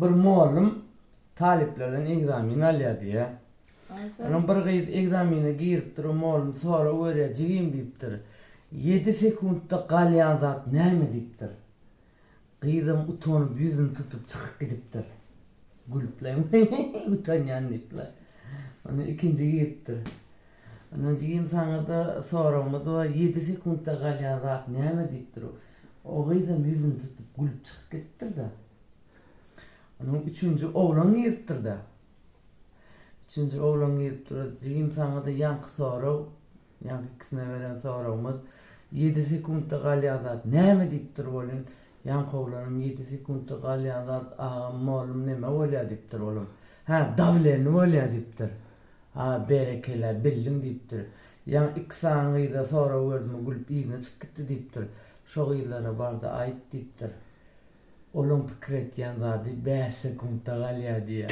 Bir mollum talyplardan egzamin alýar diýýär. Onuň bir gyz egzamine giripdir, o mollum sorag berýär, jigim diýipdir. Ýedi sekuntda galýan zat näme diýipdir. Gyzam utanyp ýüzüni tutup çykyp gidipdir. Gülüpler, utanýan diýipler. Onda ikinji giripdir. Ondan jigim saňa-da soragymyz bar, ýedi sekuntda galýan zat näme diýipdir. O gyzam ýüzüni tutup gülüp çykyp gidipdir-de. Ondan üçünji oglan giripdir-de. Üçünji oglan giripdir. Jigim saňa-da ýaňky sorag, ýaňky ikisine beren soragymyz, ýedi sekuntda galýan zat näme diýipdir welin, ýaňky oglanam ýedi sekuntda galýan zat agam mollum neme bolýar diýipdir olam. Hä, dawleni bolýar diýipdir. A berekella bildiň diýipdir. Ýaňy iki sany gyza sorag berdim gülüp yzyna çykyp gitdi diýipdir. Şo gyzlara barda aýt diýipdir. Olaň pikir etýän zady bäş sekuntda galýar diýýär.